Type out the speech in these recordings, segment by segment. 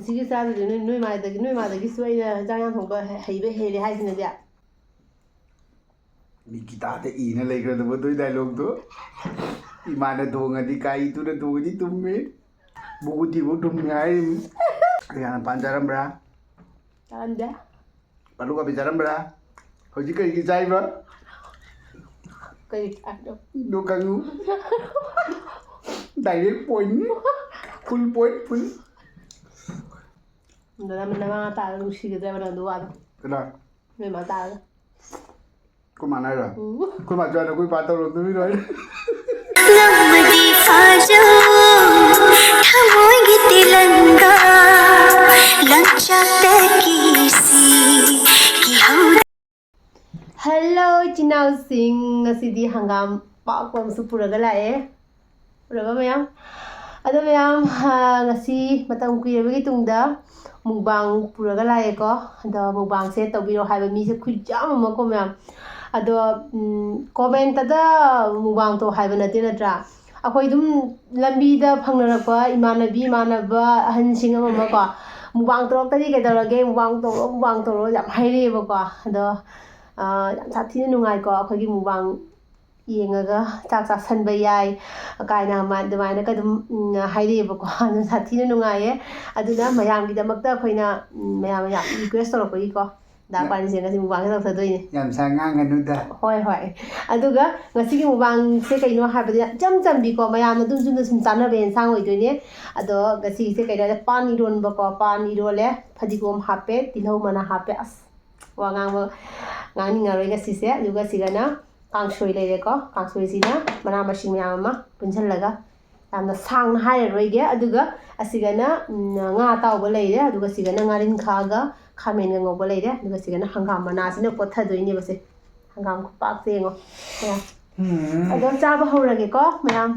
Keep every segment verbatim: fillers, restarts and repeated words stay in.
ꯁꯤꯒꯤ ꯆꯥꯗꯨꯗꯤ ꯅꯣꯏ, ꯅꯣꯏ ꯃꯥꯗꯒꯤ, ꯅꯣꯏ ꯃꯥꯗꯒꯤꯁꯨ ꯑꯩꯅ ꯆꯥꯛ ꯏꯟꯖꯥꯡ ꯊꯣꯡꯕ ꯍꯩꯕ ꯍꯦꯜꯂꯦ ꯍꯥꯏꯁꯤꯅꯗꯤ꯫ ꯃꯤ ꯒꯤꯇꯥꯗ ꯏꯅ ꯂꯩꯈ꯭ꯔꯗꯕ ꯑꯗꯨꯏ ꯗꯥꯏꯂꯣꯛꯇꯣ꯫ ꯏꯃꯥꯅ ꯊꯣꯡꯉꯗꯤ ꯀꯥꯏ, ꯏꯇꯨꯅ ꯊꯣꯡꯉꯗꯤ ꯇꯨꯝꯃꯤ꯫ ꯕꯨꯒꯨꯇꯤꯕꯨ ꯇꯨꯝꯃꯤ ꯍꯥꯏꯔꯤꯃꯤ꯫ ꯀꯌꯥꯅ ꯄꯥꯟꯖꯔꯝꯕ꯭ꯔꯥ? ꯆꯥꯔꯝꯗꯦ꯫ ꯑꯂꯨ ꯀꯥꯕꯤ ꯆꯥꯔꯝꯕ꯭ꯔꯥ? ꯍꯧꯖꯤꯛ ꯀꯔꯤꯒꯤ ꯆꯥꯏꯕ? ꯀꯔꯤ ꯆꯥꯏꯅꯣ? ꯅꯣ ꯀꯪꯉꯨ꯫ Direct point꯫ Full point, full꯫ ꯑꯗꯨꯅ ꯅꯃꯥ ꯇꯥꯔꯒ ꯅꯨꯡꯁꯤꯒꯗ꯭ꯔꯕ ꯅꯪ ꯑꯗꯨ ꯋꯥꯗꯣ? ꯀꯅꯥ? ꯅꯣꯏ ꯃꯥ ꯇꯥꯔꯒ꯫ ꯑꯩꯈꯣꯏ ꯃꯥꯅ ꯍꯥꯏꯔꯣ? ꯎꯝ꯫ ꯑꯩꯈꯣꯏ ꯃꯥ ꯆꯥꯅ ꯑꯩꯈꯣꯏ ꯄꯥ ꯇꯧꯔꯣ ꯑꯗꯨꯝ ꯏꯔꯣꯏ꯫ ꯅꯣꯡꯃꯗꯤ ꯐꯥꯖꯧ, ꯊꯃꯣꯏꯒꯤ ꯇꯤꯂꯪꯒꯥ, ꯂꯪꯆꯥꯛꯇꯒꯤ ꯁꯤ ꯀꯤꯍꯧꯗ꯫ Hello ꯏꯆꯤꯟ ꯏꯅꯥꯎꯁꯤꯡ, ꯉꯁꯤꯗꯤ ꯍꯪꯒꯥꯝ ꯄꯥꯛꯄ ꯑꯃꯁꯨ ꯄꯨꯔꯒ ꯂꯥꯛꯑꯦ꯫ ꯎꯔꯕ ꯃꯌꯥꯝ? ꯑꯗꯣ ꯃꯌꯥꯝ, ꯍꯥ, ꯉꯁꯤ ꯃꯇꯝ ꯀꯨꯏꯔꯕꯒꯤ ꯇꯨꯡꯗ mukbang ꯄꯨꯔꯒ ꯂꯥꯛꯑꯦꯀꯣ꯫ ꯑꯗꯣ mukbangꯁꯦ ꯇꯧꯕꯤꯔꯣ ꯍꯥꯏꯕ ꯃꯤꯁꯦ ꯈꯨꯌꯥꯝ ꯑꯃꯀꯣ ꯃꯌꯥꯝ꯫ ꯑꯗꯣ, ꯎꯝ, commentꯇꯗ mukbang ꯇꯧ ꯍꯥꯏꯕ ꯅꯠꯇꯦ ꯅꯠꯇ꯭ꯔꯥ? ꯑꯩꯈꯣꯏ ꯑꯗꯨꯝ ꯂꯝꯕꯤꯗ ꯐꯪꯅꯔꯛꯄ ꯏꯃꯥꯟꯅꯕꯤ, ꯏꯃꯥꯟꯅꯕ, ꯑꯍꯟꯁꯤꯡ ꯑꯃ ꯑꯃꯀꯣ, "mukbang ꯇꯧꯔꯛꯇꯗꯤ ꯀꯩꯗꯧꯔꯒꯦ? Mukbang ꯇꯧꯔꯣ, mukbang ꯇꯧꯔꯣ" ꯌꯥꯝ ꯍꯥꯏꯔꯛꯑꯦꯕꯀꯣ꯫ ꯑꯗꯣ, ꯑꯥ, ꯌꯥꯝ ꯁꯥꯊꯤꯅ ꯅꯨꯡꯉꯥꯏꯀꯣ, ꯑꯩꯈꯣꯏꯒꯤ mukbang ꯌꯦꯡꯉꯒ ꯆꯥꯛ ꯆꯥꯁꯟꯕ ꯌꯥꯏ ꯀꯥꯏꯅ ꯑꯃ ꯑꯗꯨꯃꯥꯏꯅꯒ ꯑꯗꯨꯝ, ꯎꯝ, ꯍꯥꯏꯔꯛꯑꯦꯕꯀꯣ꯫ ꯑꯗꯨꯝ ꯁꯥꯊꯤꯅ ꯅꯨꯡꯉꯥꯏꯌꯦ꯫ ꯑꯗꯨꯅ ꯃꯌꯥꯝꯒꯤꯗꯃꯛꯇ ꯑꯩꯈꯣꯏꯅ, ꯎꯝ, ꯃꯌꯥꯝꯅ ꯌꯥꯝ request ꯇꯧꯔꯛꯄꯒꯤꯀꯣ, ꯗꯥ ꯌꯥꯝ ꯄꯥꯅꯤꯁꯦ ꯉꯁꯤ mukbangꯁꯦ ꯇꯧꯖꯗꯣꯏꯅꯦ꯫ ꯌꯥꯝ ꯁꯥ ꯉꯥꯡꯒꯅꯨꯗ꯫ ꯍꯣꯏ, ꯍꯣꯏ꯫ ꯑꯗꯨꯒ ꯉꯁꯤꯒꯤ mukbangꯁꯦ ꯀꯩꯅꯣ ꯍꯥꯏꯕꯗ, ꯌꯥꯝ ꯏꯆꯝ ꯆꯝꯕꯤꯀꯣ, ꯃꯌꯥꯝꯅ ꯑꯗꯨꯝ ꯌꯨꯝꯗ ꯁꯨꯝ ꯆꯥꯅꯕ ꯌꯦꯟꯁꯥꯡ ꯑꯣꯏꯗꯣꯏꯅꯦ꯫ ꯑꯗꯣ ꯉꯁꯤꯒꯤꯁꯦ ꯀꯩꯅꯣ ꯍꯥꯏꯕꯗ, ꯄꯥꯟ ꯏꯔꯣꯟꯕꯀꯣ, ꯄꯥꯟ ꯏꯔꯣꯜꯂꯦ, ꯐꯗꯤꯒꯣꯝ ꯍꯥꯞꯄꯦ, ꯇꯤꯜꯍꯧ ꯃꯅꯥ ꯍꯥꯞꯄꯦ꯫ ꯑꯁ, ꯋꯥ ꯉꯥꯡꯕ ꯉꯥꯡꯅꯤꯡꯉꯔꯣꯏ ꯉꯁꯤꯁꯦ꯫ ꯑꯗꯨꯒ ꯁꯤꯒꯅ ꯀꯥꯡꯁꯣꯏ ꯂꯩꯔꯦꯀꯣ, ꯀꯥꯡꯁꯣꯏꯁꯤꯅ ꯃꯅꯥ ꯃꯁꯤꯡ ꯃꯌꯥꯝ ꯑꯃ ꯄꯨꯟꯁꯤꯜꯂꯒ꯫ ꯌꯥꯝꯅ ꯁꯥꯡꯅ ꯍꯥꯏꯔꯔꯣꯏꯒꯦ꯫ ꯑꯗꯨꯒ ꯑꯁꯤꯒꯅ, ꯎꯝ, ꯉꯥ ꯑꯇꯥꯎꯕ ꯂꯩꯔꯦ, ꯑꯗꯨꯒ ꯁꯤꯒꯅ ꯉꯥꯔꯤꯟꯈꯥꯒ ꯈꯥꯃꯦꯟꯒ ꯉꯧꯕ ꯂꯩꯔꯦ, ꯑꯗꯨꯒ ꯁꯤꯒꯅ ꯍꯪꯒꯥꯝ ꯃꯅꯥꯁꯤꯅ ꯀꯣꯠꯊꯗꯣꯏꯅꯦꯕ ꯁꯦ꯫ ꯍꯪꯒꯥꯝ ꯈꯨꯄꯥꯛꯁꯦ ꯌꯦꯡꯉꯣ ꯃꯌꯥꯝ꯫ ꯎꯝ꯫ ꯑꯗꯣ ꯆꯥꯕ ꯍꯧꯔꯒꯦꯀꯣ ꯃꯌꯥꯝ꯫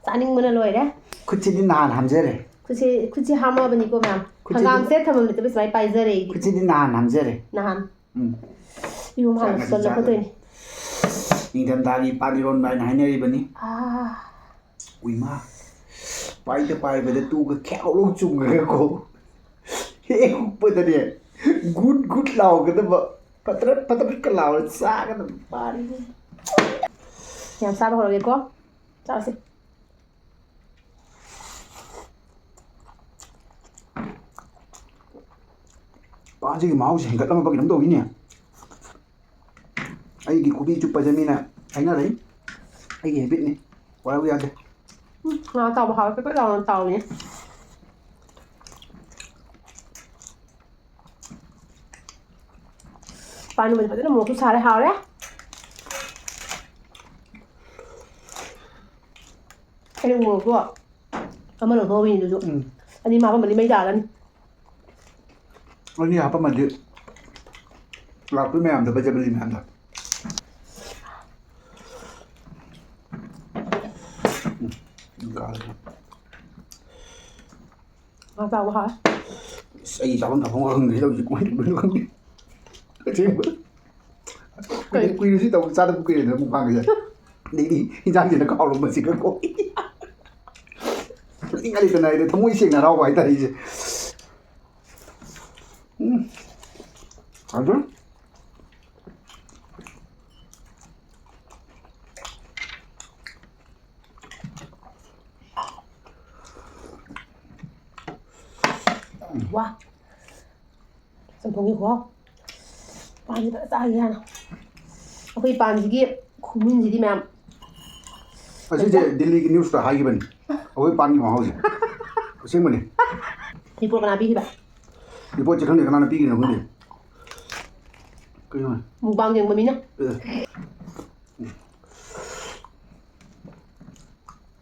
ꯆꯥꯅꯤꯡꯕꯅ ꯂꯣꯏꯔꯦ꯫ ꯈꯨꯠꯁꯤꯗꯤ ꯅꯍꯥꯟ ꯍꯥꯝꯖꯔꯦ꯫ ꯈꯨꯠꯁꯦ, ꯈꯨꯠꯁꯦ ꯍꯥꯝꯃꯕꯅꯤꯀꯣ ꯃꯌꯥꯝ꯫ ꯈꯨꯠꯁꯤꯗꯤ ꯍꯪꯒꯥꯝꯁꯦ ꯊꯝꯐꯝ ꯂꯩꯇꯕꯩ ꯁꯨꯃꯥꯏꯅ ꯄꯥꯏꯖꯔꯦ ꯑꯩꯗꯤ꯫ ꯈꯨꯠꯁꯤꯗꯤ ꯅꯍꯥꯟ ꯍꯥꯝꯖꯔꯦ꯫ ꯅꯍꯥꯟ꯫ ꯎꯝ꯫ ꯏꯔꯨ ꯍꯥꯟꯅ ꯆꯥꯛ ꯉꯁꯤ ꯆꯠꯂꯛꯀꯗꯣꯏꯅꯤ꯫ ꯆꯥꯗꯣꯏꯅꯤ꯫ ꯅꯤꯡꯊꯝꯊꯥꯒꯤ ꯄꯥꯟ ꯏꯔꯣꯟꯕ ꯍꯥꯏꯅ ꯍꯥꯏꯅꯔꯤꯕꯅꯤ꯫ ꯑꯥ꯫ ꯎꯏꯃꯥ꯫ ꯄꯥꯏꯗ ꯄꯥꯏꯕꯗ ꯇꯨꯒ ꯈ꯭ꯌꯥꯎ ꯂꯧ ꯆꯨꯡꯉꯒꯀꯣ꯫ ꯍꯦꯛ ꯍꯨꯛꯄꯗꯅꯦ ꯒꯨꯠ ꯒꯨꯠ ꯂꯥꯎꯒꯗꯕ, ꯄꯇ꯭ꯔꯠ ꯄꯇ꯭ꯔꯠꯀ ꯂꯥꯎꯔ ꯆꯥꯒꯗꯕ ꯄꯥꯔꯤꯕ꯫ ꯌꯥꯝ ꯆꯥꯕ ꯍꯧꯔꯒꯦꯀꯣ꯫ ꯆꯥꯁꯦ꯫ ꯄꯥꯟꯁꯤꯒꯤ ꯃꯍꯥꯎꯁꯦ ꯍꯦꯟꯒꯠꯂꯝꯃꯕ ꯀꯩꯅꯣꯝ ꯇꯧꯋꯤꯅꯦ꯫ ꯑꯩꯒꯤ ꯈꯨꯕꯤ ꯆꯨꯞꯄꯁꯦ ꯃꯤꯅ ꯍꯥꯏꯅꯔꯛꯏ꯫ ꯑꯩꯒꯤ ꯍꯦꯕꯤꯠꯅꯤ꯫ ꯋꯥꯔꯧ ꯌꯥꯗꯦ꯫ ꯎꯝ, ꯉꯥ ꯑꯇꯥꯎꯕ ꯍꯥꯎꯋꯦ, ꯄꯦꯠ ꯄꯦꯠ ꯂꯥꯎꯅ ꯇꯥꯎꯏꯅꯦ꯫ ꯄꯥꯟ ꯏꯔꯣꯟꯕꯁꯦ ꯐꯖꯅ ꯃꯣꯔꯣꯛꯁꯨ ꯁꯥꯔꯦ, ꯍꯥꯎꯔꯦ꯫ ꯑꯩꯅ ꯃꯣꯔꯣꯛꯇꯣ ꯑꯃ ꯂꯧꯊꯣꯛꯍꯧꯔꯤꯅꯤ ꯑꯗꯨꯁꯨ꯫ ꯎꯝ꯫ ꯑꯅꯤ ꯍꯥꯞꯄꯝꯃꯗꯤ ꯃꯩ ꯇꯥꯔꯅꯤ꯫ ꯑꯅꯤ ꯍꯥꯞꯄꯝꯃꯗꯤ ꯂꯥꯛꯇꯣꯏ ꯃꯌꯥꯝꯗꯣ, ꯕꯖꯕꯂꯤ ꯃꯌꯥꯝꯗꯣ꯫ ꯎꯝ, ꯀꯥꯔꯦ꯫ ꯉꯥ ꯆꯥꯕ ꯍꯥꯎꯋꯦ꯫ ꯑꯁ, ꯑꯩ ꯆꯥꯐꯝ ꯊꯛꯐꯝ ꯈꯪꯗ꯭ꯔꯦ ꯇꯧꯔꯤꯁꯦ, ꯀꯃꯥꯏꯅ ꯇꯧꯗꯣꯏꯅꯣ ꯈꯪꯗꯦ꯫ ꯑꯁꯦꯡꯕ꯫ ꯀꯩ? ꯀꯨꯏꯔꯦ ꯁꯤ ꯇꯧ-, ꯆꯥꯗꯕ ꯀꯨꯏꯔꯦꯗꯅ mukbangꯁꯦ꯫ ꯑꯗꯩꯗꯤ ꯏꯟꯖꯥꯡꯁꯤꯅ ꯀꯥꯎꯔꯝꯕꯁꯤꯒꯀꯣ꯫ ꯅꯤꯡꯉꯥꯏ ꯂꯩꯇꯅ ꯑꯩꯗꯤ ꯊꯃꯣꯏ ꯁꯦꯡꯅ ꯍꯔꯥꯎꯕ ꯍꯥꯏꯇꯥꯔꯦ ꯑꯩꯁꯦ꯫ ꯎꯝ꯫ ꯑꯗꯨꯝ꯫ ꯋꯥ꯫ ꯆꯝꯊꯣꯡꯒꯤ ꯈꯨꯍꯥꯎ꯫ ꯄꯥꯟꯁꯤ ꯐꯖ ꯆꯥꯈꯤ ꯍꯥꯟꯅ꯫ ꯑꯩꯈꯣꯏ ꯄꯥꯟꯁꯤꯒꯤ ꯈꯨꯃꯨꯟꯁꯤꯗꯤ ꯃꯌꯥꯝ꯫ ꯑꯁꯤꯁꯦ ꯗꯤꯜꯂꯤꯒꯤ newsꯇ ꯍꯥꯏꯈꯤꯕꯅꯤ, ꯑꯩꯈꯣꯏ ꯄꯥꯟꯒꯤ ꯃꯍꯥꯎꯁꯦ꯫ ꯑꯁꯦꯡꯕꯅꯤ꯫ Report ꯀꯅꯥ ꯄꯤꯈꯤꯕ? Reportꯁꯦ ꯈꯪꯗꯦ ꯀꯅꯥꯅ ꯄꯤꯈꯤꯕꯅꯣ ꯈꯪꯗꯦ꯫ ꯀꯩꯅꯣ? Mukbang ꯌꯦꯡꯕ ꯃꯤꯅ꯫ ꯑꯦ꯫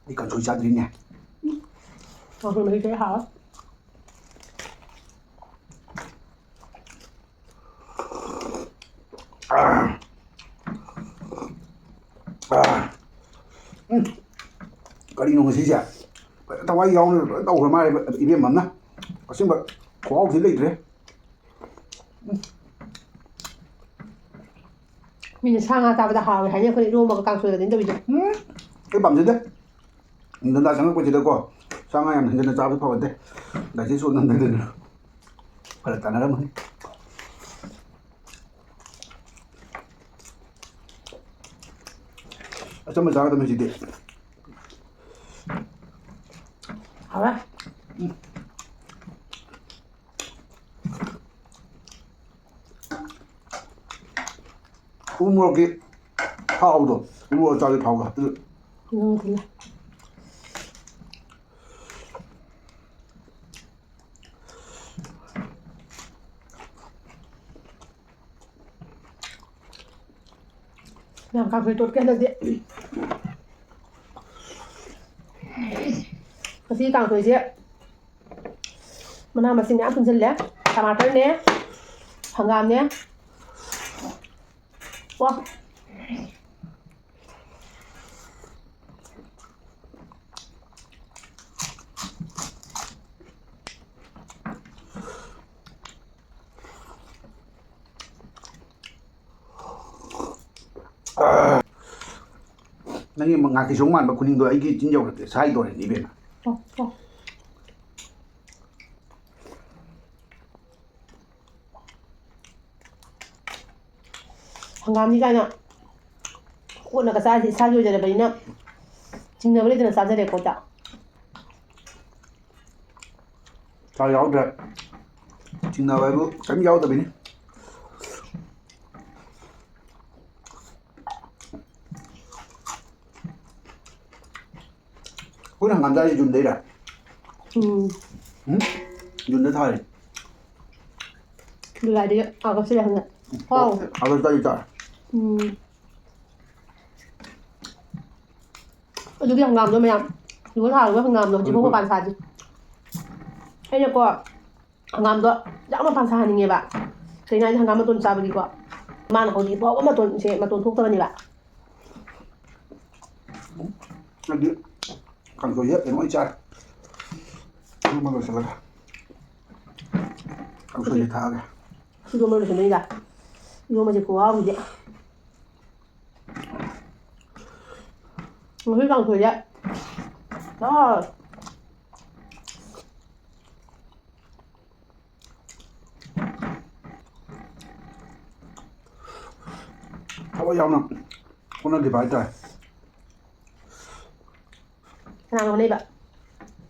ꯑꯩ ꯀꯥꯡꯁꯣꯏ ꯆꯥꯗ꯭ꯔꯤꯅꯦ꯫ ꯀꯥꯡꯁꯣꯏ ꯃꯍꯤꯁꯦ ꯍꯥꯎꯋꯦ꯫ ꯑꯥ꯫ ꯑꯥ꯫ ꯎꯝ꯫ ꯀꯔꯤꯅꯣ ꯉꯁꯤꯁꯦ? ꯐꯖꯅ ꯊꯋꯥꯏ ꯌꯥꯎꯅ ꯂꯣꯏ ꯇꯧꯈ꯭ꯔ ꯃꯥꯜꯂꯦ ꯏꯕꯦꯝꯃ ꯑꯃꯅ꯫ ꯑꯁꯦꯡꯕ ꯈꯨꯍꯥꯎꯁꯤ ꯂꯩꯇ꯭ꯔꯦ꯫ ꯎꯝ꯫ ꯃꯤꯅ ꯁꯥ ꯉꯥ ꯆꯥꯕꯗ ꯍꯥꯎꯋꯦ ꯍꯥꯏꯅꯤ, ꯑꯩꯈꯣꯏꯅ ꯏꯔꯣꯝꯕꯒ ꯀꯥꯡꯁꯣꯏꯒꯗꯤ ꯇꯧꯔꯤꯁꯦ꯫ ꯎꯝ꯫ ꯑꯩ ꯄꯥꯝꯖꯗꯦ꯫ ꯅꯤꯡꯊꯝꯊꯥ ꯆꯪꯉꯛꯄꯁꯤꯗꯀꯣ, ꯁꯥ ꯉꯥ ꯌꯥꯝ ꯍꯦꯟꯖꯟꯅ ꯆꯥꯕꯁꯨ ꯐꯕ ꯅꯠꯇꯦ, ꯗꯥꯏꯖꯦꯁ ꯑꯣꯏ ꯉꯝꯗꯗꯅ ꯐꯔꯛ ꯇꯥꯅꯔꯝꯃꯅꯤ꯫ ꯑꯆꯝꯕ ꯆꯥꯒꯗꯕꯅꯤ ꯍꯧꯖꯤꯛꯇꯤ꯫ ꯍꯥꯎꯔꯦ꯫ ꯎ ꯃꯣꯔꯣꯛꯀꯤ ꯊꯥꯎꯗꯣ, ꯎ ꯃꯣꯔꯣꯛ ꯆꯥꯕꯒꯤ ꯊꯥꯎꯗꯣ ꯍꯥꯞꯆꯤꯜꯂꯨ꯫ ꯎꯝ, ꯊꯤꯜꯂꯦ꯫ ꯌꯥꯝ ꯀꯥꯡꯁꯣꯏ ꯇꯣꯠꯀꯦ ꯍꯟꯗꯛꯇꯤ꯫ ꯉꯁꯤ ꯀꯥꯡꯁꯣꯏꯁꯦ ꯃꯅꯥ ꯃꯁꯤꯡ ꯃꯌꯥꯝ ꯄꯨꯟꯁꯤꯜꯂꯦ꯫ ꯇꯃꯥꯇꯔꯅꯦ, ꯍꯪꯒꯥꯝꯅꯦ꯫ ꯋꯥ꯫ ꯅꯪꯒꯤ ꯉꯥꯀꯤꯁꯧ ꯃꯥꯟꯕ ꯈꯨꯅꯤꯡꯗꯣ ꯑꯩꯒꯤ ꯆꯤꯟ ꯌꯧꯔꯛꯇꯦ, ꯁꯥꯏꯗꯧꯔꯦꯅꯦ ꯏꯕꯦꯝꯃ꯫ ꯑꯣ, ꯑꯣ꯫ ꯍꯪꯒꯥꯝꯅꯤ ꯀꯥꯏꯅ ꯀꯣꯠꯂꯒ ꯆꯥꯔꯤꯁꯦ ꯏꯁꯥꯒꯤ ꯑꯣꯏꯖꯔꯕꯅꯤꯅ ꯆꯤꯡꯅꯕ ꯂꯩꯇꯅ ꯆꯥꯖꯔꯦꯀꯣ, ꯆꯥꯛ꯫ ꯆꯥꯛ ꯌꯥꯎꯗ꯭ꯔꯦ꯫ ꯆꯤꯡꯅꯕ ꯍꯥꯏꯕꯨ ꯀꯔꯤꯝ ꯌꯥꯎꯗꯕꯤꯅꯤ꯫ ꯑꯩꯈꯣꯏꯅ ꯍꯪꯒꯥꯝ ꯆꯥꯔꯤꯁꯦ ꯖꯨꯟꯗꯩꯔꯥ? ꯎꯝ꯫ ꯎꯝ? ꯖꯨꯟꯗ ꯊꯥꯔꯤ꯫ ꯖꯨꯂꯥꯏꯗꯒꯤ ꯑꯥꯒꯁ ꯂꯩ ꯍꯪꯒꯥꯝ꯫ ꯍꯥꯎ꯫ ꯑꯥꯒꯁꯇꯒꯤ ꯆꯥꯔꯦ꯫ ꯎꯝ꯫ ꯑꯗꯨꯒꯤ ꯍꯪꯒꯥꯝꯗꯣ ꯃꯌꯥꯝ, ꯁꯤꯗ ꯊꯥꯔꯤꯕ ꯍꯪꯒꯥꯝꯗꯣ ꯍꯧꯖꯤꯛꯐꯥꯎ ꯃꯄꯥꯟ ꯁꯥꯗ꯭ꯔꯤ꯫ ꯑꯩꯅꯀꯣ, ꯍꯪꯒꯥꯝꯗꯣ ꯌꯥꯝ ꯃꯄꯥꯟ ꯁꯥꯍꯟꯅꯤꯡꯉꯦꯕ꯫ ꯀꯩꯅꯣ ꯍꯥꯏꯗꯤ ꯍꯪꯒꯥꯝ ꯃꯇꯣꯟ ꯆꯥꯕꯒꯤꯀꯣ꯫ ꯃꯥꯅ ꯍꯧꯖꯤꯛ ꯐꯥꯎꯕ ꯃꯇꯣꯟꯁꯦ, ꯃꯇꯣꯟ ꯊꯣꯛꯇꯕꯅꯦꯕ꯫ ꯑꯗꯨꯗꯤ ꯀꯥꯡꯁꯣꯏꯁꯦ ꯀꯩꯅꯣ ꯑꯣꯏꯅ ꯆꯥꯔꯦ꯫ ꯑꯗꯨꯃ ꯂꯣꯏꯁꯤꯜꯂꯒ ꯀꯥꯡꯁꯣꯏꯁꯦ ꯊꯥꯛꯑꯒꯦ꯫ ꯁꯤꯗꯣ ꯃꯣꯏ ꯂꯣꯏꯁꯤꯟꯗꯣꯏꯅꯤꯗ꯫ ꯏꯔꯣꯝꯕꯁꯦ ꯈꯨꯍꯥꯎꯁꯤꯗꯤ꯫ ꯉꯁꯤ ꯀꯥꯡꯁꯣꯏꯁꯦ꯫ ꯑꯥ꯫ ꯍꯣꯏ, ꯌꯥꯝꯅ ꯍꯣꯠꯅꯈꯤꯕ ꯍꯥꯏꯇꯥꯔꯦ꯫ ꯀꯅꯥꯅ ꯍꯣꯠꯅꯩꯕ?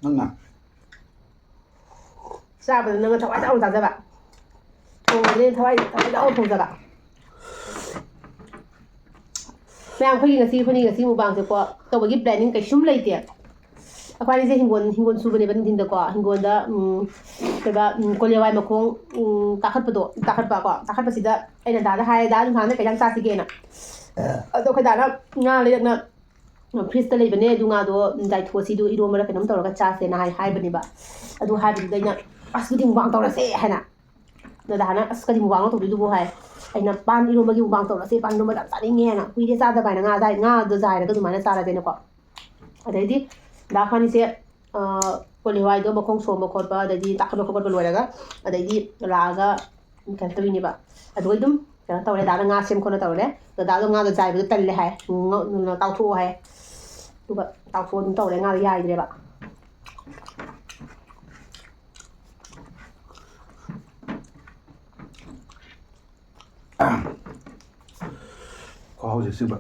ꯅꯪꯅ꯫ ꯆꯥꯕꯗ ꯅꯪꯅ ꯊꯋꯥꯏ ꯌꯥꯎꯅ ꯆꯥꯖꯕ, ꯊꯣꯡꯕꯗꯤ ꯊꯋꯥꯏ, ꯊꯋꯥꯏ ꯌꯥꯎꯅ ꯊꯣꯡꯖꯕ꯫ ꯃꯌꯥꯝ, ꯑꯩꯈꯣꯏꯒꯤ ꯉꯁꯤ, ꯑꯩꯈꯣꯏꯅꯤ ꯉꯁꯤ ꯃꯨꯛꯕꯥꯡꯁꯦꯀꯣ, ꯇꯧꯕꯒꯤ planning ꯀꯩꯁꯨꯝ ꯂꯩꯇꯦ꯫ ꯑꯩꯈꯣꯏ ꯑꯅꯤꯁꯦ ꯍꯤꯡꯒꯣꯜ, ꯍꯤꯡꯒꯣꯜ ꯁꯨꯕꯅꯦꯕ ꯅꯨꯡꯊꯤꯟꯗꯀꯣ꯫ ꯍꯤꯡꯒꯣꯜꯗ, ꯎꯝ, ꯀꯩꯕ, ꯎꯝ, ꯀꯣꯂꯤ ꯍꯋꯥꯏ ꯃꯈꯣꯡ, ꯎꯝ, ꯀꯥꯈꯠꯄꯗꯣ, ꯀꯥꯈꯠꯄꯀꯣ꯫ ꯀꯥꯈꯠꯄꯁꯤꯗ ꯑꯩꯅ ꯗꯥꯗ ꯍꯥꯏꯔꯦ, "ꯗꯥ, ꯅꯨꯡꯗꯥꯡꯗ ꯀꯩ ꯏꯟꯖꯥꯡ ꯆꯥꯁꯤꯒꯦꯅ?" ꯑꯗꯣ ꯑꯩꯈꯣꯏ ꯗꯥꯅ ꯉꯥ ꯂꯩꯔꯛꯅ fridgeꯇ ꯂꯩꯕꯅꯦ, ꯑꯗꯨ ꯉꯥꯗꯣ ꯌꯥꯏꯊꯣꯛꯑꯁꯤ, ꯑꯗꯨ ꯏꯔꯣꯝꯕꯔ ꯀꯩꯅꯣꯝ ꯇꯧꯔꯒ ꯆꯥꯁꯦꯅ ꯍꯥꯏ-, ꯍꯥꯏꯕꯅꯦꯕ꯫ ꯑꯗꯨ ꯍꯥꯏꯕꯗꯨꯗ ꯑꯩꯅ, "ꯑꯁ, ꯑꯗꯨꯗꯤ ꯃꯨꯛꯕꯥꯡ ꯇꯧꯔꯁꯦ" ꯍꯥꯏꯅ꯫ ꯗꯗꯥꯅ, "ꯑꯁ, ꯀꯔꯤ ꯃꯨꯛꯕꯥꯡꯅꯣ ꯇꯧꯗꯣꯏꯗꯨꯕꯨ?" ꯍꯥꯏ꯫ ꯑꯩꯅ, "ꯄꯥꯟ ꯏꯔꯣꯝꯕꯒꯤ ꯃꯨꯛꯕꯥꯡ ꯇꯧꯔꯁꯦ, ꯄꯥꯟ ꯏꯔꯣꯝꯕ ꯌꯥꯝ ꯆꯥꯅꯤꯡꯉꯦꯅ, ꯀꯨꯏꯔꯦ ꯆꯥꯗꯕ" ꯍꯥꯏꯅ, ꯉꯥ ꯗꯥꯏ-, ꯉꯥꯗꯣ ꯖꯥꯏꯔꯒ ꯑꯗꯨꯃꯥꯏꯅ ꯆꯥꯔꯁꯦꯅꯀꯣ꯫ ꯑꯗꯩꯗꯤ ꯗꯥ ꯈ꯭ꯋꯥꯅꯤꯁꯦ, ꯑ, ꯀꯣꯂꯤ ꯍꯋꯥꯏꯗꯣ ꯃꯈꯣꯡ ꯁꯣꯝꯕ ꯈꯣꯠꯄ, ꯑꯗꯩꯗꯤ ꯇꯥꯈꯠꯄ ꯈꯣꯠꯄ ꯂꯣꯏꯔꯒ, ꯑꯗꯩꯗꯤ ꯂꯥꯛꯑꯒ ꯀꯩꯅꯣ ꯇꯧꯔꯤꯅꯦꯕ꯫ ꯑꯗꯨꯒ ꯑꯗꯨꯝ ꯀꯩꯅꯣ ꯇꯧꯔꯦ, ꯗꯥꯅ ꯉꯥ ꯁꯦꯝ ꯈꯣꯠꯅ ꯇꯧꯔꯦ꯫ ꯗꯗꯥꯗꯣ ꯉꯥꯗꯣ ꯖꯥꯏꯕꯗꯣ ꯇꯜꯂꯦ ꯍꯥꯏ, ꯉ-, ꯇꯥꯎꯊꯣꯛꯑꯣ ꯍꯥꯏ꯫ ꯑꯗꯨꯒ ꯇꯥꯎꯊꯣꯛꯑꯣ ꯑꯗꯨꯝ ꯇꯧꯔꯦ, ꯉꯥꯗꯣ ꯌꯥꯏꯗ꯭ꯔꯦꯕ꯫ ꯈꯨꯍꯥꯎꯁꯦ ꯁꯤꯕ꯫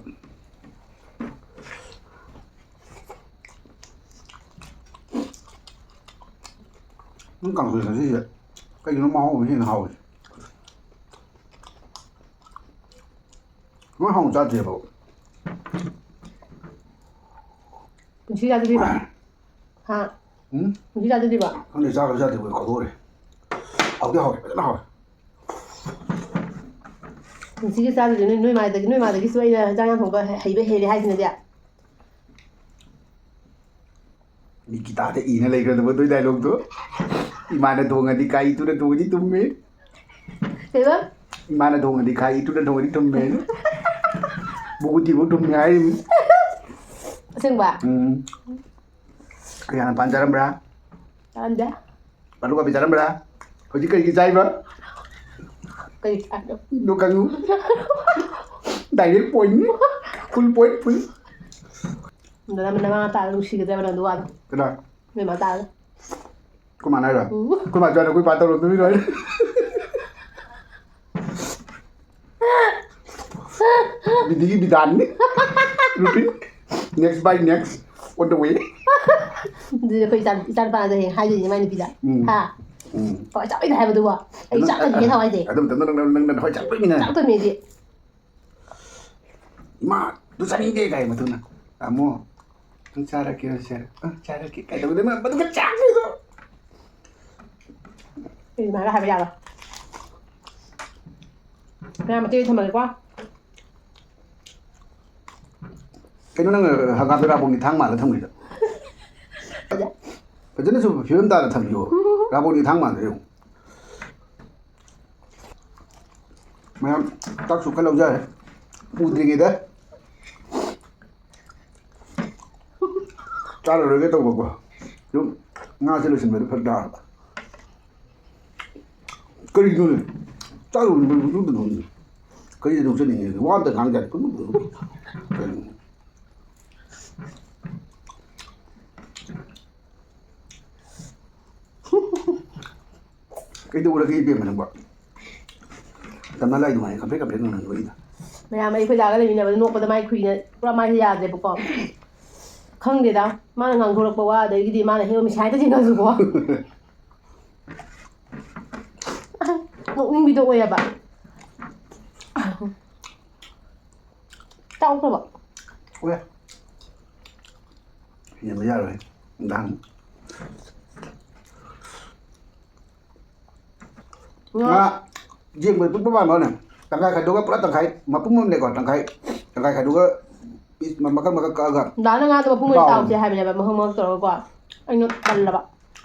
ꯅꯪ ꯀꯥꯡꯁꯣꯏ ꯉꯁꯤꯁꯦ ꯀꯩꯒꯤꯅꯣ ꯃꯍꯥꯎ ꯑꯃ ꯍꯦꯟꯅ ꯍꯥꯎꯋꯤ꯫ ꯅꯪ ꯍꯥꯎꯅ ꯆꯥꯗ꯭ꯔꯤꯕꯣ? ꯄꯨꯟꯁꯤ ꯆꯥꯗ꯭ꯔꯤꯕ? ꯍꯥ? ꯎꯝ? ꯄꯨꯟꯁꯤ ꯆꯥꯗ꯭ꯔꯤꯕ? ꯈꯪꯗꯦ, ꯆꯥꯈ꯭ꯔ ꯆꯥꯗ꯭ꯔꯤꯕ ꯑꯩ ꯀꯥꯎꯊꯣꯛꯈ꯭ꯔꯦ꯫ ꯍꯥꯎꯗꯤ ꯍꯥꯎꯋꯦ, ꯐꯖꯅ ꯍꯥꯎꯋꯦ꯫ ꯄꯨꯟꯁꯤꯒꯤ ꯆꯥꯗ꯭ꯔꯤ꯫ ꯅꯣꯏ, ꯅꯣꯏ ꯃꯥꯗꯒꯤ, ꯅꯣꯏ ꯃꯥꯗꯒꯤꯁꯨ ꯑꯩꯅ ꯏꯟꯖꯥꯡ ꯌꯥꯝ ꯊꯣꯡꯕ ꯍꯩꯕ ꯍꯦꯜꯂꯦ ꯍꯥꯏꯁꯤꯅꯗꯤ꯫ ꯅꯤꯀꯤꯇꯥꯗ ꯏꯅ ꯂꯩꯈ꯭ꯔꯗꯕ ꯑꯗꯨꯏ dialogueꯗꯣ꯫ "ꯏꯃꯥꯅ ꯊꯣꯡꯉꯗꯤ ꯈꯥꯏ, ꯏꯇꯨꯅ ꯊꯣꯡꯉꯗꯤ ꯊꯨꯝꯃꯦ꯫ ꯀꯩꯕ? ꯏꯃꯥꯅ ꯊꯣꯡꯉꯗꯤ ꯈꯥꯏ, ꯏꯇꯨꯅ ꯊꯣꯡꯉꯗꯤ ꯊꯨꯝꯃꯦ"꯫ ꯕꯨꯀꯨꯇꯤꯕꯨ ꯊꯨꯝꯃꯦ ꯍꯥꯏꯔꯤꯕꯅꯤ꯫ ꯑꯁꯦꯡꯕ? ꯎꯝ꯫ ꯀꯌꯥꯅ ꯄꯥꯟꯖꯔꯝꯕ꯭ꯔꯥ? ꯆꯥꯔꯝꯗꯦ꯫ ꯑꯂꯨ ꯀꯥꯕꯤ ꯆꯥꯔꯝꯕ꯭ꯔꯥ? ꯍꯧꯖꯤꯛ ꯀꯔꯤꯒꯤ ꯆꯥꯏꯕ? ꯀꯔꯤ ꯆꯥꯏꯅꯣ? ꯅꯣ ꯀꯥꯡꯉꯨ꯫ Direct point꯫ Full point, full꯫ ꯅꯃ-, ꯅꯃꯥ ꯇꯥꯔ ꯅꯨꯡꯁꯤꯒꯗꯕ ꯅꯪ ꯑꯗꯨ ꯋꯥꯗꯣ꯫ ꯀꯅꯥ? ꯅꯣꯏ ꯃꯥ ꯇꯥꯔꯒ꯫ ꯑꯩꯈꯣꯏ ꯃꯥꯅ ꯍꯥꯏꯔꯣ? ꯎꯝ꯫ ꯑꯩꯈꯣꯏ ꯃꯥ ꯆꯥꯅ ꯑꯩꯈꯣꯏ ꯄꯥ ꯇꯧꯔꯛꯇꯣꯏꯅꯤ ꯂꯣꯏꯔꯦ꯫ ꯅꯨꯡꯇꯤꯒꯤ ꯕꯤꯗꯥꯟꯅꯤ꯫ Routine. Next by next on the way. ꯑꯗꯨꯗꯤ ꯑꯩꯈꯣꯏ ꯏꯆꯥ ꯏꯆꯥ ꯅꯨꯄꯥꯗ ꯍꯌꯦꯡ ꯍꯥꯏꯗꯣꯏꯅꯦ ꯃꯥꯏ ꯅꯨꯄꯤꯗ꯫ ꯎꯝ. ꯍꯥ? ꯎꯝ. ꯍꯋꯥꯏ ꯆꯥꯕꯩꯗ ꯍꯥꯏꯕꯗꯨꯕꯣ꯫ ꯑꯩ ꯆꯥꯛ ꯇꯝꯒꯦ ꯊꯋꯥꯏꯁꯦ꯫ ꯑꯗꯨꯝ ꯇꯝꯗ ꯅꯪ ꯅꯪ ꯅꯪ ꯍꯣꯏ ꯆꯥꯛ ꯂꯣꯏꯃꯤꯟꯅ꯫ ꯆꯥꯛ ꯇꯝꯃꯦꯗꯤ꯫ ꯏꯃꯥ ꯑꯗꯨ ꯆꯥꯅꯤꯡꯗꯦ ꯀꯥꯏ ꯃꯇꯨꯡꯅ꯫ ꯇꯥꯃꯣ ꯅꯪ ꯆꯥꯔꯒꯦ ꯁꯦ꯫ ꯑ ꯆꯥꯔꯒꯦ ꯀꯥꯏ ꯇꯧꯗꯅ ꯃꯗꯨꯒ ꯆꯥꯛꯁꯤꯗꯣ꯫ ꯑꯩ ꯑꯗꯨꯃꯥꯏꯅ ꯍꯥꯏꯕ ꯌꯥꯔꯣꯏ꯫ ꯃꯌꯥꯝ ꯃꯇꯦꯛ ꯊꯝꯃꯒꯦꯀꯣ꯫ ꯀꯩꯅꯣ ꯅꯪ ꯍꯪꯒꯥꯝꯗ ꯔꯥꯕꯣꯡꯒꯤ ꯊꯥꯡ ꯃꯥꯜꯂ ꯊꯝꯈ꯭ꯔꯤꯗꯣ? ꯐꯖꯅꯁꯨ ꯐꯤꯕꯝ ꯇꯥꯅ ꯊꯝꯕꯤꯌꯣ꯫ ꯔꯥꯕꯣꯡꯒꯤ ꯊꯥꯡ ꯃꯥꯜꯂ ꯌꯦꯡꯉꯨ꯫ ꯃꯌꯥꯝ ꯆꯥꯛꯁꯨ ꯈꯔ ꯂꯧꯖꯔꯦ꯫ ꯎꯗ꯭ꯔꯤꯉꯩꯗ ꯆꯥꯔꯔꯣꯏꯒꯦ ꯇꯧꯕꯀꯣ꯫ ꯑꯗꯨꯝ ꯉꯥꯁꯦ ꯂꯣꯏꯁꯤꯟꯕꯗ ꯐꯔꯛ ꯇꯥꯔꯕ꯫ ꯀꯔꯤꯅꯣꯅꯦ? ꯆꯥꯔꯨꯕꯗ ꯀꯔꯤꯗ ꯅꯣꯛꯆꯅꯤꯡꯉꯦ? ꯋꯥ ꯑꯝꯇ ꯉꯥꯡꯗꯦ꯫ ꯀꯔꯤꯅꯣ? ꯀꯩꯗꯧꯔꯒꯦ ꯏꯕꯦꯝꯃ ꯅꯪꯕꯣ? ꯇꯞꯅ ꯂꯥꯏ ꯅꯨꯡꯉꯥꯏ ꯀꯝꯐꯦꯠ ꯀꯝꯐꯦꯠ ꯉꯥꯡꯅ ꯅꯣꯛꯏꯗ꯫ ꯃꯌꯥꯝ ꯑꯩꯈꯣꯏ ꯗꯥꯒ ꯂꯩꯃꯤꯟꯅꯕꯗ ꯅꯣꯛꯄꯗ ꯃꯥꯏ ꯈꯨꯏꯅ ꯄꯨꯔꯥ ꯃꯥꯏꯁꯦ ꯌꯥꯗ꯭ꯔꯦꯕꯀꯣ꯫ ꯈꯪꯗꯦꯗ, ꯃꯥꯅ ꯉꯥꯡꯊꯣꯔꯛꯄ ꯋꯥ ꯑꯗꯒꯤꯗꯤ ꯃꯥꯅ ꯍꯦꯛ ꯃꯤꯁꯥꯏꯗ ꯊꯦꯡꯅꯁꯨꯀꯣ꯫ ꯅꯣꯛꯅꯤꯡꯕꯤꯗꯣ ꯑꯣꯏꯌꯦꯕ꯫ ꯆꯥꯎꯈ꯭ꯔꯕ? ꯑꯣꯏ꯫ ꯌꯦꯡꯕ ꯌꯥꯔꯣꯏ꯫ ꯅꯨꯡꯗꯥꯡ꯫ ꯉꯥ ꯌꯦꯡꯕꯗ ꯄꯨꯡꯄꯥꯝ ꯄꯥꯝꯕꯅꯦ꯫ ꯇꯪꯈꯥꯏ ꯈꯥꯏꯗꯣꯛꯑꯒ ꯄꯨꯔꯥ ꯇꯪꯈꯥꯏ, ꯃꯄꯨꯝ ꯑꯃꯅꯦꯀꯣ, ꯇꯪꯈꯥꯏ, ꯇꯪꯈꯥꯏ ꯈꯥꯏꯗꯣꯛꯑꯒ ꯄꯤꯁ ꯃꯀꯛ ꯃꯀꯛ ꯀꯛꯑꯒ꯫ ꯗꯥꯅ ꯉꯥꯗꯣ ꯃꯄꯨꯝ ꯑꯣꯏꯅ ꯇꯥꯎ꯫ ꯇꯥꯎꯁꯦ ꯍꯥꯏꯕꯅꯦꯕ, ꯃꯍꯨꯝ ꯃꯍꯨꯝ ꯇꯧꯔꯒꯀꯣ꯫ ꯑꯩꯅ ꯇꯜꯂꯕ꯫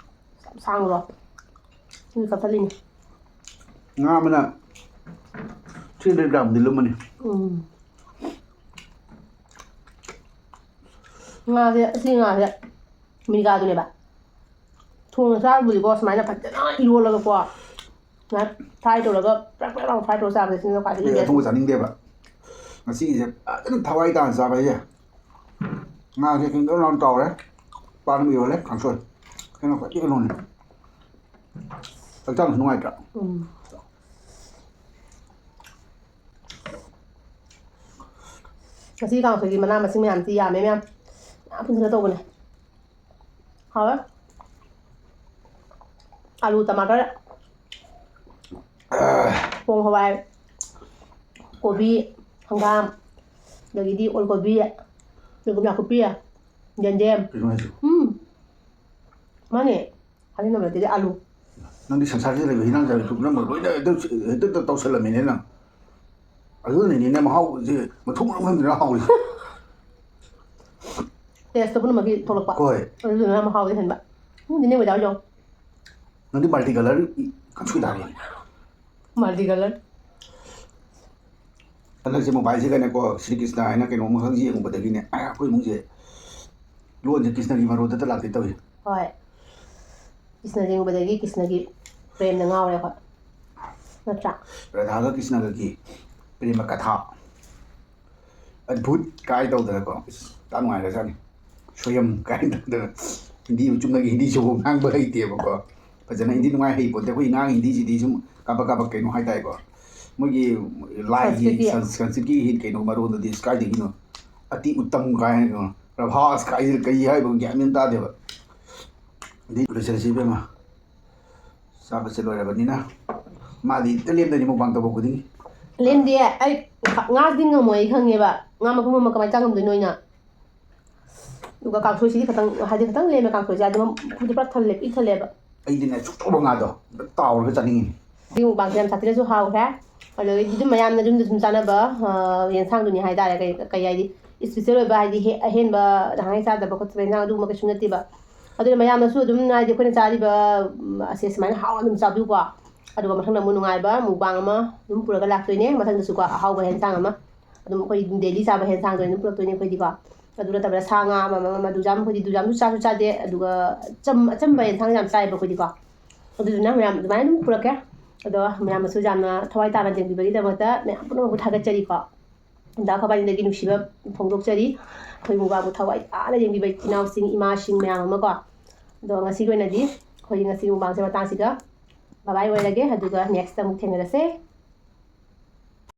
ꯌꯥꯝ ꯁꯥꯡꯕꯗꯣ꯫ ꯑꯗꯨꯒꯤ ꯀꯛꯊꯠꯂꯤꯅꯦ꯫ ꯉꯥ ꯑꯃꯅ three hundred gram ꯗꯤ ꯂꯨꯝꯃꯅꯤ꯫ ꯎꯝ꯫ ꯉꯥꯁꯦ, ꯑꯁꯤ ꯉꯥꯁꯦ ꯃꯤꯔꯒꯥꯗꯨꯅꯦꯕ꯫ ꯊꯣꯡꯉ ꯆꯥꯕꯨꯗꯤꯀꯣ, ꯁꯨꯃꯥꯏꯅ ꯐꯖꯅ ꯏꯔꯣꯜꯂꯒꯀꯣ, ꯁꯨꯃꯥꯏꯅ fry ꯇꯧꯔꯒ ꯄ꯭ꯔꯦꯛ ꯄ꯭ꯔꯦꯛ ꯂꯥꯎꯅ fry ꯇꯧꯔꯒ ꯆꯥꯕꯁꯦ, ꯁꯤꯅ ꯈ꯭ꯋꯥꯏꯗꯒꯤ ꯑꯩ best꯫ ꯑꯊꯣꯡꯕ ꯆꯥꯅꯤꯡꯗꯦꯕ꯫ ꯉꯁꯤꯒꯤꯁꯦ ꯐꯖꯅ ꯊꯋꯥꯏ ꯇꯥꯅ ꯆꯥꯕ ꯍꯥꯏꯁꯦ꯫ ꯉꯥꯁꯦ ꯈꯤꯇꯪ ꯂꯥꯎꯅ ꯇꯥꯎꯔꯦ꯫ ꯄꯥꯟ ꯏꯔꯣꯜꯂꯦ, ꯀꯥꯡꯁꯣꯏ꯫ ꯀꯩꯅꯣ ꯈ꯭ꯋꯥꯏꯗꯒꯤ ꯀꯩꯅꯣꯅꯦ꯫ ꯍꯛꯆꯥꯡꯁꯨ ꯅꯨꯡꯉꯥꯏꯇ꯭ꯔꯥ? ꯎꯝ꯫ ꯉꯁꯤ ꯀꯥꯡꯁꯣꯏꯒꯤ ꯃꯅꯥ ꯃꯁꯤꯡ ꯃꯌꯥꯝꯁꯤ ꯌꯥꯝꯃꯦ ꯃꯌꯥꯝ꯫ ꯃꯌꯥꯝ ꯄꯨꯟꯁꯤꯜꯂ ꯇꯧꯕꯅꯦ꯫ ꯍꯥꯎꯋꯦ꯫ ꯑꯂꯨ, ꯇꯃꯥꯇꯔ, ꯄꯣꯡ ꯍꯋꯥꯏ, ꯀꯣꯕꯤ, ꯍꯪꯒꯥꯝ, ꯑꯗꯒꯤꯗꯤ ꯑꯣꯜ ꯀꯣꯕꯤ, ꯑꯗꯒꯤ ꯅꯥꯀꯨꯞꯄꯤ, ꯌꯦꯟꯗꯦꯝ꯫ ꯀꯩꯅꯣ ꯍꯥꯏꯁꯤꯕꯣ? ꯎꯝ꯫ ꯃꯥꯅꯦ꯫ ꯍꯥꯏꯅꯕꯗꯗꯤ ꯑꯂꯨ꯫ ꯅꯪꯗꯤ ꯁꯪꯁꯥꯔꯁꯤꯗ ꯂꯩꯕ ꯍꯤꯟꯖꯥꯡ ꯆꯥꯕꯤ ꯄꯨꯝꯅꯃꯛ ꯂꯣꯏꯅ ꯍꯦꯛꯇ, ꯍꯦꯛꯇ ꯇꯧꯁꯜꯂꯝꯃꯤꯅꯦ ꯅꯪ꯫ ꯑꯗꯨꯅꯅꯤꯅꯦ ꯃꯍꯥꯎꯁꯦ ꯃꯊꯣꯡ ꯃꯔꯝ ꯈꯪꯗꯅ ꯍꯥꯎꯔꯤꯁꯦ꯫ Taste ꯄꯨꯝꯅꯃꯛꯀꯤ ꯊꯣꯛꯂꯛꯄ꯫ ꯍꯣꯏ꯫ ꯑꯗꯨꯗꯨꯅ ꯃꯍꯥꯎꯗꯤ ꯍꯦꯟꯕ꯫ ꯎꯝ, ꯅꯦꯅꯦ ꯍꯣꯏꯗ ꯌꯥꯎ꯫ ꯅꯪꯗꯤ multi colour ꯀꯥꯡꯁꯣꯏ ꯇꯥꯔꯦ꯫ Multi colour꯫ ꯍꯟꯗꯛꯁꯦ mobileꯁꯤꯗꯅꯦꯀꯣ, ꯁ꯭ꯔꯤ ꯀ꯭ꯔꯤꯁꯅ ꯍꯥꯏꯅ ꯀꯩꯅꯣꯝꯈꯛ ꯌꯦꯡꯉꯨꯕꯗꯒꯤꯅꯦ, ꯑꯩꯈꯣꯏ ꯏꯃꯨꯡꯁꯦ ꯂꯣꯟꯁꯦ ꯀ꯭ꯔꯤꯁꯅꯒꯤ ꯃꯔꯣꯟꯗꯇ ꯂꯥꯛꯀꯦ ꯇꯧꯏ꯫ ꯍꯣꯏ꯫ ꯀ꯭ꯔꯤꯁꯅ ꯌꯦꯡꯉꯨꯕꯗꯒꯤ ꯀ꯭ꯔꯤꯁꯅꯒꯤ ꯄ꯭ꯔꯦꯝꯗ ꯉꯥꯎꯔꯦ ꯑꯩꯈꯣꯏ꯫ ꯅꯠꯇ꯭ꯔꯥ? ꯔꯥꯙꯥꯒ ꯀ꯭ꯔꯤꯁꯅꯒꯒꯤ ꯄ꯭ꯔꯦꯃ ꯀꯊꯥ꯫ ꯑꯗꯚꯨꯠ ꯀꯥꯏ ꯇꯧꯗꯅꯀꯣ꯫ ꯏꯁ, ꯌꯥꯝ ꯅꯨꯡꯉꯥꯏꯈ꯭ꯔꯖꯥꯠꯅꯤ꯫ ꯁꯣꯌꯝ ꯀꯥꯏꯅ ꯇꯧꯗꯅ꯫ ꯍꯤꯟꯗꯤꯕꯨ ꯆꯨꯝꯅꯒꯤ ꯍꯤꯟꯗꯤꯁꯨ ꯉꯥꯡꯕ ꯍꯩꯇꯦꯕꯀꯣ꯫ ꯐꯖꯅ ꯍꯤꯟꯗꯤ ꯅꯨꯡꯉꯥꯏ ꯍꯩꯄꯣꯠꯇꯦ꯫ ꯑꯩꯈꯣꯏ ꯉꯥꯡ ꯍꯤꯟꯗꯤꯁꯤꯗꯤ ꯁꯨꯝ ꯀꯥꯕꯛ ꯀꯥꯕꯛ ꯀꯩꯅꯣ ꯍꯥꯏꯇꯥꯔꯦꯀꯣ꯫ ꯃꯣꯏꯒꯤ ꯂꯥꯏꯒꯤ ꯁꯪꯁꯀ꯭ꯔꯤꯠꯀꯤ꯫ ꯁꯪꯁ-, ꯁꯪꯁꯀ꯭ꯔꯤꯠꯀꯤ ꯍꯤ-, ꯀꯩꯅꯣ ꯃꯔꯣꯟꯗꯗꯤ ꯀꯥꯏꯗꯒꯤꯅꯣ? ꯑꯇꯤ ꯎꯠꯇꯝ ꯀꯥꯏꯅ ꯀꯩꯅꯣ꯫ ꯄ꯭ꯔꯚꯥꯁ ꯀꯥꯏꯁꯤꯅ ꯀꯔꯤ ꯍꯥꯏꯕ ꯒ꯭ꯌꯥꯟ ꯃꯦꯟ ꯇꯥꯗꯦꯕ꯫ ꯑꯗꯩ ꯂꯣꯏꯁꯤꯜꯂꯁꯤ ꯏꯕꯦꯝꯃ꯫ ꯆꯥꯕꯁꯦ ꯂꯣꯏꯔꯕꯅꯤꯅ꯫ ꯃꯥꯗꯤ ꯍꯦꯛꯇ ꯂꯦꯝꯗꯣꯏꯅꯤ mukbang ꯇꯧꯕ ꯈꯨꯗꯤꯡꯒꯤ꯫ ꯂꯦꯝꯗꯦ꯫ ꯑꯩ ꯉꯥꯗꯤ ꯉꯝꯃꯣꯏ, ꯑꯩ ꯈꯪꯉꯦꯕ꯫ ꯉꯥ ꯃꯄꯨꯝ ꯑꯃ ꯀꯃꯥꯏꯅ ꯆꯥ ꯉꯝꯗꯣꯏꯅꯣ ꯑꯩꯅ? ꯑꯗꯨꯒ ꯀꯥꯡꯁꯣꯏꯁꯤꯗꯤ ꯈꯇꯪ, ꯍꯥꯏꯗꯤ ꯈꯇꯪ ꯂꯦꯝꯃꯦ ꯀꯥꯡꯁꯣꯏꯁꯦ꯫ ꯑꯗꯨꯝ ꯄꯨꯛꯇꯤ ꯄꯨꯔꯥ ꯊꯜꯂꯦ, ꯄꯤꯛ ꯊꯜꯂꯦꯕ꯫ ꯑꯩꯗꯤꯅꯦ, ꯆꯨꯞꯇꯧꯕ ꯉꯥꯗꯣ ꯇꯥꯎꯔꯒ ꯆꯥꯅꯤꯡꯉꯤꯅꯦ꯫ ꯁꯤ mukbangꯁꯦ ꯌꯥꯝ ꯁꯥꯊꯤꯅꯁꯨ ꯍꯥꯎꯈ꯭ꯔꯦ꯫ ꯑꯗꯒꯤꯗꯤ ꯑꯗꯨꯝ ꯃꯌꯥꯝꯅ ꯌꯨꯝꯗ ꯁꯨꯝ ꯆꯥꯅꯕ, ꯑ, ꯌꯦꯟꯁꯥꯡꯗꯨꯅꯤ ꯍꯥꯏꯇꯥꯔꯦ꯫ ꯀꯩ, ꯀꯩ ꯍꯥꯏꯗꯤ, special ꯑꯣꯏꯕ, ꯍꯥꯏꯗꯤ, ꯍꯦ-, ꯑꯍꯦꯟꯕ ꯅꯍꯥꯟꯒꯩ ꯆꯥꯗꯕ ꯈꯣꯠꯇꯕ ꯌꯦꯟꯁꯥꯡ ꯑꯗꯨꯒꯨꯝꯕ ꯀꯩꯁꯨ ꯅꯠꯇꯦꯕ꯫ ꯑꯗꯨꯅ ꯃꯌꯥꯝꯅꯁꯨ ꯑꯗꯨꯝ, ꯍꯥꯏꯗꯤ, ꯑꯩꯈꯣꯏꯅ ꯆꯥꯔꯤꯕ, ꯎꯝ, ꯑꯁꯦ ꯁꯨꯃꯥꯏꯅ ꯍꯥꯎꯅ ꯑꯗꯨꯝ ꯆꯥꯕꯤꯌꯨꯀꯣ꯫ ꯑꯗꯨꯒ ꯃꯊꯪꯗ ꯑꯃꯨꯛ ꯅꯨꯡꯉꯥꯏꯕ mukbang ꯑꯃ ꯑꯗꯨꯝ ꯄꯨꯔꯒ ꯂꯥꯛꯇꯣꯏꯅꯦ꯫ ꯃꯊꯪꯗꯁꯨꯀꯣ, ꯑꯍꯥꯎꯕ ꯌꯦꯟꯁꯥꯡ ꯑꯃ꯫ ꯑꯗꯨꯝ ꯑꯩꯈꯣꯏ daily ꯆꯥꯕ ꯌꯦꯟꯁꯥꯡꯗꯣ ꯑꯗꯨꯝ ꯄꯨꯔꯛꯇꯣꯏꯅꯦ ꯑꯩꯈꯣꯏꯗꯤꯀꯣ꯫ ꯑꯗꯨ ꯅꯠꯇꯕ ꯁꯥ ꯉꯥ ꯑꯃ, ꯑꯃ, ꯑꯃ, ꯗꯨꯖꯥꯝ, ꯑꯩꯈꯣꯏꯗꯤ ꯗꯨꯖꯥꯝꯁꯨ ꯆꯥꯁꯨ ꯆꯥꯗꯦ, ꯑꯗꯨꯒ ꯑꯆꯝ-, ꯑꯆꯝꯕ ꯌꯦꯟꯁꯥꯡ ꯌꯥꯝ ꯆꯥꯏꯌꯦꯕ ꯑꯩꯈꯣꯏꯗꯤꯀꯣ꯫ ꯑꯗꯨꯗꯨꯅ ꯃꯌꯥꯝ ꯑꯗꯨꯃꯥꯏꯅ ꯑꯗꯨꯝ ꯄꯨꯔꯛꯀꯦ꯫ ꯑꯗꯣ ꯃꯌꯥꯝꯅꯁꯨ ꯌꯥꯝꯅ ꯊꯋꯥꯏ ꯇꯥꯅ ꯌꯦꯡꯕꯤꯕꯒꯤꯗꯃꯛꯇ ꯃꯌꯥꯝ ꯄꯨꯝꯅꯃꯛꯄꯨ ꯊꯥꯒꯠꯆꯔꯤꯀꯣ꯫ ꯗꯥ ꯈꯣꯕꯥꯅꯤꯗꯒꯤ ꯅꯨꯡꯁꯤꯕ ꯐꯣꯡꯗꯣꯛꯆꯔꯤ꯫ ꯑꯩꯈꯣꯏ ꯃꯨꯛꯕꯥꯡꯕꯨ ꯊꯋꯥꯏ ꯇꯥꯅ ꯌꯦꯡꯕꯤꯕ ꯏꯆꯤꯟ ꯏꯅꯥꯎꯁꯤꯡ, ꯏꯃꯥꯁꯤꯡ ꯃꯌꯥꯝ ꯑꯃꯀꯣ꯫ ꯑꯗꯣ ꯉꯁꯤꯒꯤ ꯑꯣꯏꯅꯗꯤ ꯑꯩꯈꯣꯏ ꯉꯁꯤ ꯃꯨꯛꯕꯥꯡꯁꯦ ꯃꯇꯥꯡꯁꯤꯒ bye bye ꯑꯣꯏꯔꯒꯦ, ꯑꯗꯨꯒ next ꯑꯃꯨꯛ ꯊꯦꯡꯅꯔꯁꯦ꯫